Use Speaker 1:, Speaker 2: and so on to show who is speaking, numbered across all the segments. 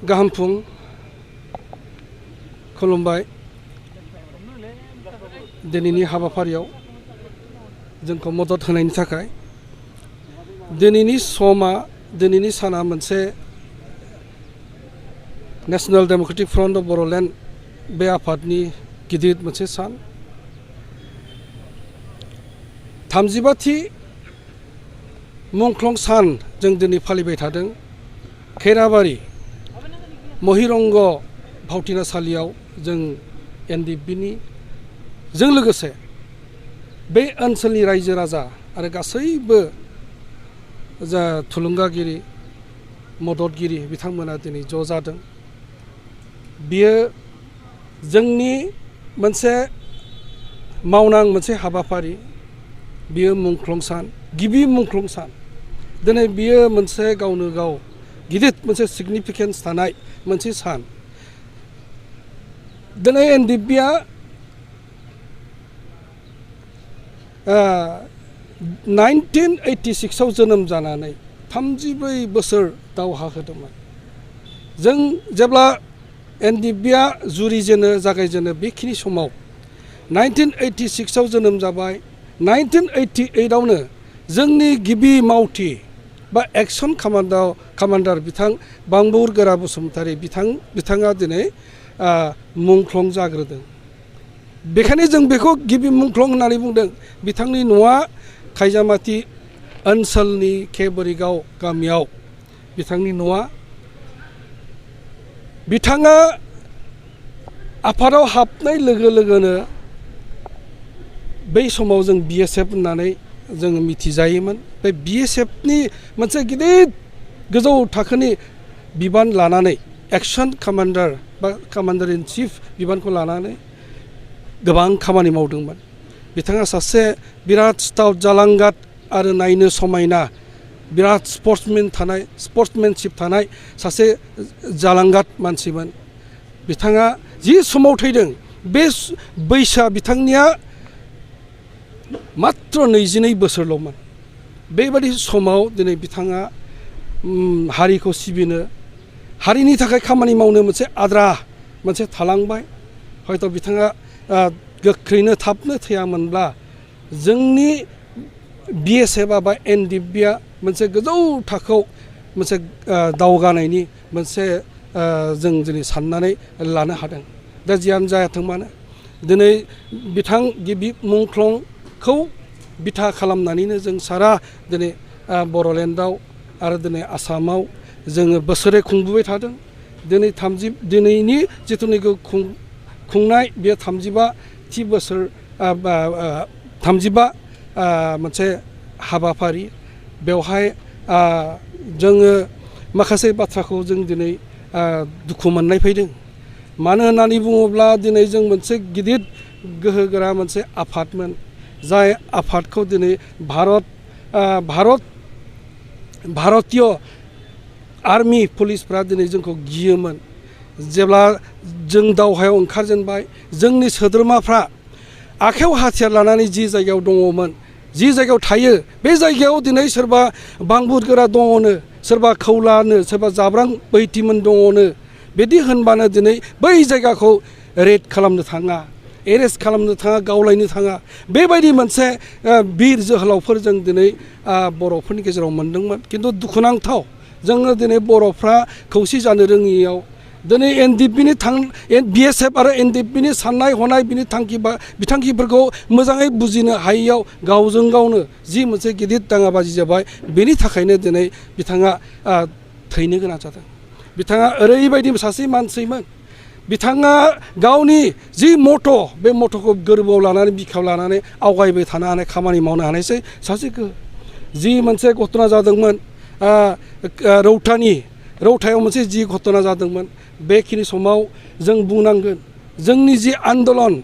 Speaker 1: गाहाम फुं खुलुमबाय दिनैनि हाबाफारियाव जोंखौ मदद होनायनि थाखाय दिनैनि साना मोनसे national democratic front of Bodoland बे आफादनि गिदिर मोनसे सान 35थि मुंख्लं सान जों दिनै फालिबाय थादों खैराबारि महिरंग भावथिनासालियाव जों एनडिएफबिनि जों लोगोसे बे ओनसोलनि रायजो राजा आरो गासैबो जा थुलुंगागिरि मददगिरि बिथांमोना दिनै ज' जादों बियो जोंनि मोनसे मावनां मोनसे हाबाफारि बियो मुंख्लं सान गिबि मुंख्लं सान दिनै बियो मोनसे गावनो गाव गिदिर मोनसे सिगनिफिकेन्स थानाय मोनसे सान दिनै एनडिएफबिआ 1986 जोनोम जानानै 34 बोसोर दावहा होदोंमोन जों जेब्ला एनडिएफबिआ जागायजेनो बेखिनि समाव 1986 जोनोम जाबाय 1988 जोंनि गिबि मावथि बा एक्सन कामान्डार बिथां बांबुर गोरा बसुमतारी बिथाङा दिनै मुंख्लं जाग्रोदों बेखायनो जों बेखौ गिबि मुंख्लं होननानै बुंदों बिथांनि न'आ खायजामाथि ओनसोलनि केबरिगाव गामियाव बिथांनि न'आ बिथाङा आफादाव हाबनाय लोगो लोगोनो बै समाव जों बिएसएफ होननानै जों मिथिजायोमोन बे बिएसएफनि मोनसे गिदिर गोजौ थाखोनि बिबान लानानै एक्सन कामान्डार बा कामान्डार इन चिफ बिबानखौ लानानै गोबां खामानि मावदोंमोन बिथाङा सासे बिराद स्टाउट जालांगाद आरो नायनो समायना बिराद स्पर्ट्समेनशिप थानाय सासे जालांगाद मानसिमोन बिथाङा जि समाव थैदों बे बैसोआ बिथांनिया मात्र 22 बोसोरल'मोन बेबादि समाव दिनै बिथाङा हारिखौ सिबिनो हारिनि थाखाय खामानि मावनो मोनसे आद्रा मोनसे थालांबाय हयथ' बिथाङा गोख्रैनो थाबनो थैयामोनब्ला जोंनि बिएसएफ बा एनडिएफबिआ मोनसे गोजौ थाखोआव मोनसे दावगानायनि मोनसे जों दिनै साननानै लानो हादों दा जियानो जायाथों मानो दिनै बिथां गिबि मुंख्लंखौ बिथा खालामनानैनो जों सारा दिनै बर'लेण्डआव आरो दिनै आसामाव जोङो बोसोरै खुंबोबाय थादों दिनैनि जिथुनिखि खुंनाय बेयो 35थि बोसोर 35 मोनसे हाबाफारि बेवहाय जोङो माखासे बाथ्राखौ जों दिनै दुखु मोननाय फैदों मानो होननानै बुङोब्ला दिनै जों मोनसे गिदिर गोहोगोरा मोनसे आफादमोन जाय आफादखौ दिनै भारतीय आर्मि पुलिसफ्रा दिनै जोंखौ गियोमोन जेब्ला जों दावहायाव ओंखारजेनबाय जोंनि सोद्रोमाफ्रा आखायाव हाथियार लानानै जि जायगायाव दङमोन जि जायगायाव थायो बे जायगायाव दिनै सोरबा बांबुर गोरा दङनो सोरबा खौलानो सोरबा जाब्रां बैथिमोन दङनो बिदि होनबानो दिनै बै जायगाखौ रेड खालामनो थाङा एरेस्ट खालामनो थाङा गावलायनो थाङा बेबायदि मोनसे बिर जोहोलावफोर जों दिनै बर'फोरनि गेजेराव मोनदोंमोन खिन्थु दुखुनांथाव जोङो दिनै बर'फ्रा खौसे जानो रोङियाव दिनै एनडिएफबिनि बिएसएफ आरो एनडिएफबिनि साननाय हनाय बिनि बिथांखिफोरखौ मोजाङै बुजिनो हायैयाव गावजों गावनो जि मोनसे गिदिर दाङाबाजि जाबाय बेनि थाखायनो दिनै बिथाङा थैनो गोनां जादों बिथाङा ओरैबायदि सासे मानसिमोन बिथाङा गावनि जि मट' बे मट'खौ गोरबोआव लानानै बिखायाव लानानै आवगायबाय थानो हानाय खामानि मावनो हानायसै सासे जि मोनसे घटना जादोंमोन रौतायाव मोनसे जि घटना जादोंमोन बेखिनि समाव जों बुंनांगोन जोंनि जि आन्दलन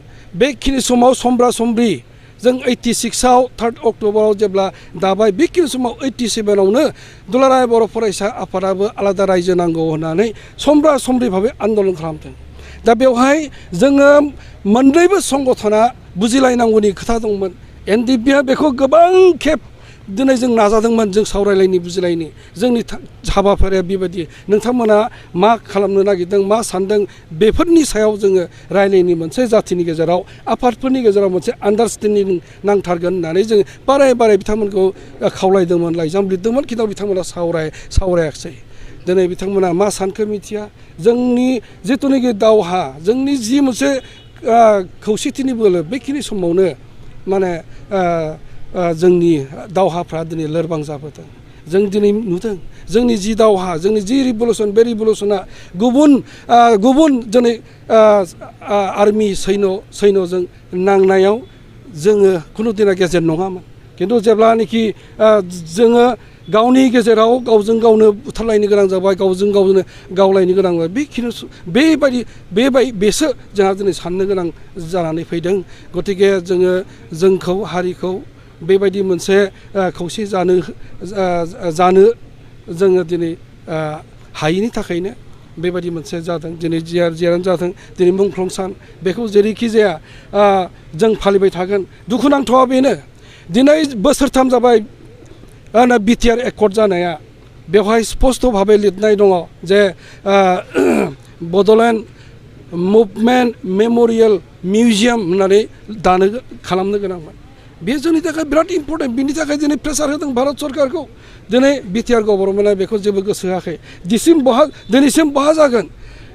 Speaker 1: बेखिनि समाव समब्रा समब्रि जों 86आव 3 अक्ट'बराव जेब्ला दाबाय बेखिनि समाव 87आवनो दुलाराय बर' फरायसा आफादाबो आलादा रायजो नांगौ होननानै समब्रा समब्रि भाबै आन्दलन खालामदों दा बेवहाय जोङो मोननैबो संगठना बुजिलायनांगौनि खोथा दंमोन एनडिएफबिआ बेखौ गोबां खेब दिनै जों नाजादोंमोन जों सावरायलायनि बुजिलायनि जोंनि हाबाफारिया बेबायदि नोंथांमोना मा खालामनो नागिरदों मा सानदों बेफोरनि सायाव जोङो रायलायनि मोनसे जाथिनि गेजेराव आफादफोरनि गेजेराव मोनसे आन्डारस्टेन्डिं नांथारगोन होननानै जोङो बाराय बाराय बिथांमोनखौ खावलायदोंमोन लाइजाम लिरदोंमोन खिन्थु बिथांमोना सावरायाखिसै दिनै बिथांमोना मा सानखो मिथिया जोंनि जिथुनाखि दावहा जोंनि जि मोनसे खौसेथिनि बोलो बेखिनि समावनो माने जोंनि दावहाफ्रा दिनै लोरबां जाबोदों जों दिनै नुदों जोंनि जि दावहा जोंनि जि रिभलुसन बे रिभलुसना गुबुन दिनै आर्मि सैन्यजों नांनायाव जोङो खुनु दिना गेजेर नङामोन खिन्थु जेब्लानाखि जोङो गावनि गेजेराव गावजों गावनो बुथारलायनो गोनां जाबाय गावजों गावनो गावलायनो गोनां जाबाय बेसो जोंहा दिनै साननो गोनां जानानै फैदों गतिके जोंखौ हारिखौ बेबायदि मोनसे खौसे जानो जोङो दिनै हायैनि थाखायनो बेबायदि मोनसे जादों दिनै जियानो जादों दिनै मुंख्लं सान बेखौ जेरैखि जाया जों फालिबाय थागोन दुखुनांथावा बेनो दिनै बोसोरथाम जाबाय बिटिआर एकर्ड जानाया बेवहाय स्पष्ट भाबै लिरनाय दङ जे बड'लेण्ड मुभमेन्ट मेम'रियेल मिउजियाम होननानै खालामनो गोनांमोन बे जोंनि थाखाय बिराद इम्परटेन्ट बिनि थाखाय दिनै प्रेसार होदों भारत सरकारखौ दिनै बिटिआर गभर्नमेन्टआ बेखौ जेबो गोसो होआखै दिनैसिम बहा जागोन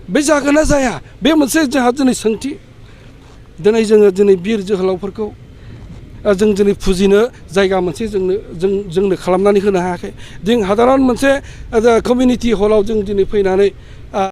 Speaker 1: बे जागोन ना जाया बे मोनसे जोंहा दिनै सोंथि दिनै जोङो दिनै बिर जोहोलावफोरखौ जों दिनै फुजिनो जायगा मोनसे जोंनो खालामनानै होनो हायाखै जों हादारन मोनसे कमिउनिटि हलाव जों दिनै फैनानै